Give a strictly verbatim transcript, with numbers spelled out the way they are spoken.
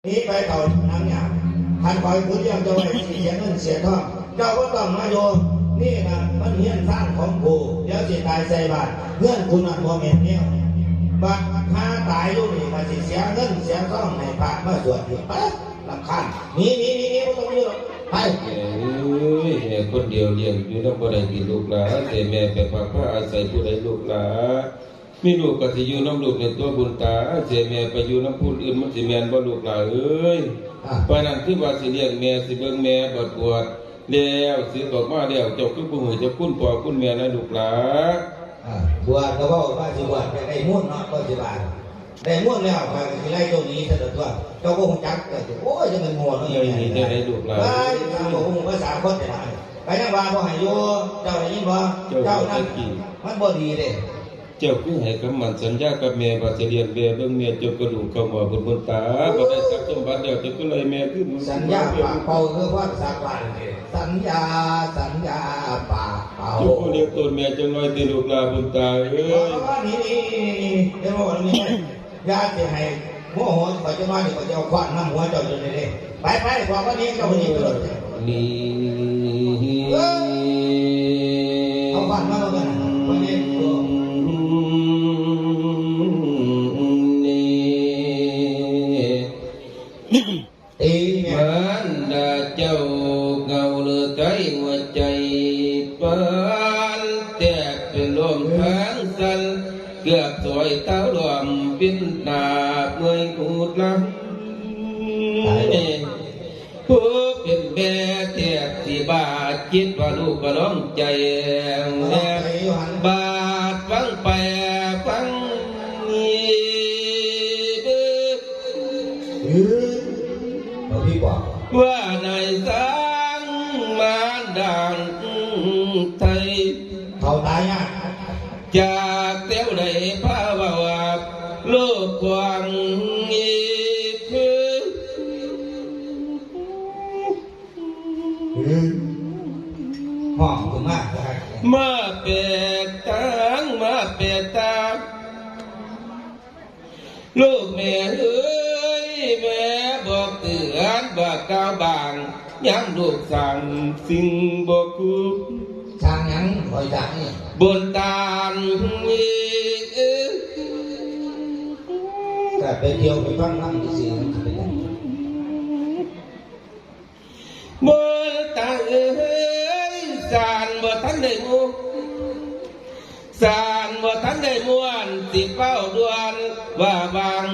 หนีไปเฒ่าหนังยาก คันข้อยขุดเลี้ยงเจ้าไว้สิเสียเงินเสียทอง เจ้าบ่ต้องมาอยู่ นี่นะมันเฮือนซานของกู เดี๋ยวสิตายใส่บ้าน เฮือนกูนั่นบ่แม่นแนว บัดหาตายอยู่นี่ก็สิเสียเงินเสียทองให้พระมาสวดอีก ไป รำคาญ หนี หนี หนี หนี บ่ต้องอยู่หรอก ไป แม่เอ้ย แม่คนเดียวเลี้ยงอยู่นำบ่ได้ติลูกหลา แต่แม่ไปพักพาอาศัยผู้ใดลูกหลา มีลูกก็สิอยู่นำลูกในตัวบุญตา แต่แม่ไปอยู่นำผู้อื่นมันสิแม่นบ่ลูกหลาเอ้ย อ่ะ เพราะนั้นคือว่าสิเลี้ยงแม่สิเบิ่งแม่บวชบวชแล้ว สิออกมาแล้ว เจ้าคือผู้หือเจ้าคุณพ่อคุณแม่นะลูกหลา อ่ะ บวชก็เว้าว่าสิบวช แต่ได้มูลเนาะ ก็สิบา ได้มูลแล้ว ข้อยก็สิไล่เจ้าหนีซะเด้อตัว เจ้าบ่ฮู้จัก เจ้าสิ โอ้ย จะเป็นโง่เนาะ เจ้าหนีจะได้ลูกหลาน เอ้ย เจ้าบ่ฮู้ภาษาคนแต่ละอัน ก็ยังว่าบ่ให้อยู่ เจ้าได้ยินบ่ เจ้า เจ้านั่น เจ้ากิน มันบ่ดีเด้ เจ้าคือให้คำมั่นสัญญากับแม่ว่าสิเลี้ยงแม่เบิ่งแม่จนกระดูกเข้าหม้อบุญบุญตา บ่ได้ทรัพย์สมบัติแล้วเจ้าก็เลยแม่คือ สัญญาปากเป่าคือความสาบานเด้ สัญญา สัญญาปากเป่า เจ้าก็เลี้ยงตนแม่จังน้อยติลูกหลานบุญตาเอ้ย บอกว่านี่ นี่ นี่ นี่ เดี๋ยวบอกว่านี่ อย่าสิให้หัวโหด ข้อยจะมานี่ ข้อยจะเอาขวานนำหัวเจ้าอยู่นี่เด้ ไป ไป บอกว่านี่ เจ้านี่ไปโลด นี่ เอ้ย เอาขวานมาแล้วกัน วันนี้ นี่ ตีแม่ มารดาเจ้าเงาเลือดไตหัวใจปานแตกเป็นลมทางสั่น เกือบสอยเท้าลวมปิ้นหน้าเมื่อยหูดหลัง ตายแล้ว ผู้เป็นแม่แทบสิบาดคิดว่าลูกก็ร้องใจแอบ บาดฟังไปฟังอีก เออ เอาพี่บอก ว่านายสร้างมารดาไทย เขาตายยาก จากเตียวใดพาว่าโลกกว้างอีกคือ เออ ห้องขึ้นมาก็ได้ มาเปิดทาง มาเปิดตา ลูกแม่เอ้ย แม่บอกเตือนบอกกล่าวบาง ยังลูกสั่งสิ่งบ่คือ สั่งหยัง ข้อยสั่งนี่ บนตานนี้ ก็ไปเที่ยวไปฟังธรรมซื่อๆ มันสิเป็นหยัง บนตาเอ้ย สานบ่ทันได้ม่วน สานบ่ทันได้ม่วน สิเป้าด่วน ว่าบาง